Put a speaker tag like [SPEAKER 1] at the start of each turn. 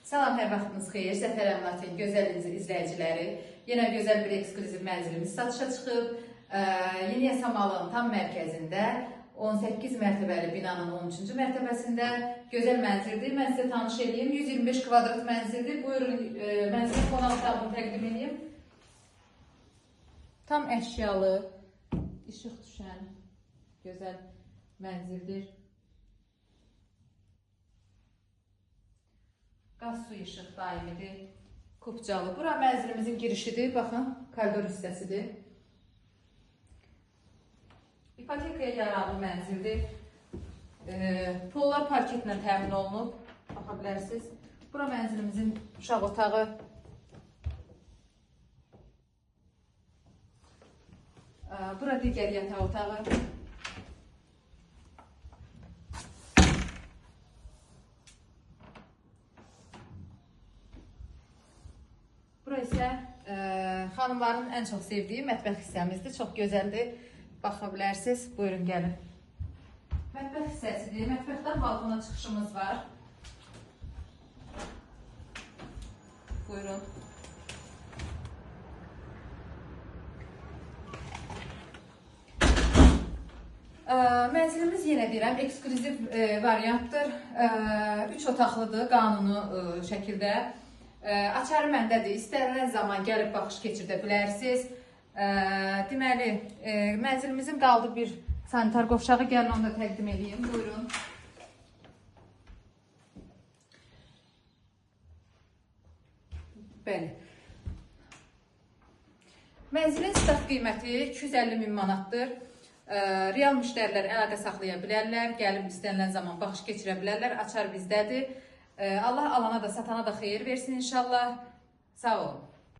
[SPEAKER 1] Salam, hər vaxtınız xeyir. Zəfər Əmlakın gözəl izləyiciləri. Yenə gözəl bir ekskluziv mənzilimiz satışa çıxıb. Yeni Yasamalın tam mərkəzində 18 mərtəbəli binanın 13-cü mərtəbəsində gözəl mənzildir. Mən sizə tanış eləyim. 125 kvadrat mənzildir. Buyurun, mənzilin qonaq otağını təqdim edeyim. Tam əşyalı, işıq düşən gözəl mənzildir. Qaz, su, işıq daimidir. Kupcalı. Bura mənzilimizin girişidir. Baxın, koridor hissəsidir. İpotekaya yararlı mənzildir. Pollar parketlə təmin olunub. Baxa bilərsiniz. Bura mənzilimizin uşaq otağı. Bura digər yataq otağı. Bura isə xanımların ən çox sevdiyi mətbəx hissəmizdir. Çox gözəldir. Baxa bilərsiniz. Buyurun, gəlin. Mətbəx hissəsidir. Mətbəxdən balkona çıxışımız var. Buyurun. Mənzilimiz yenə deyirəm, ekskluziv variantdır. 3 otaqlıdır, qanuni şəkildə. Açarı məndədir. İstənilən zaman gəlib baxış keçirdə bilərsiniz. Deməli, mənzilimizin qaldı bir sanitar qovşağı. Gəlin, onu da təqdim edeyim. Buyurun. Bəli. Mənzilin start qiyməti 250 min manatdır. Real müştərilər əlaqə saxlaya bilərlər. Gəlib istənilən zaman baxış keçirə bilərlər. Açar bizdədir. Allah alana da satana da xeyir versin inşallah. Sağ olun.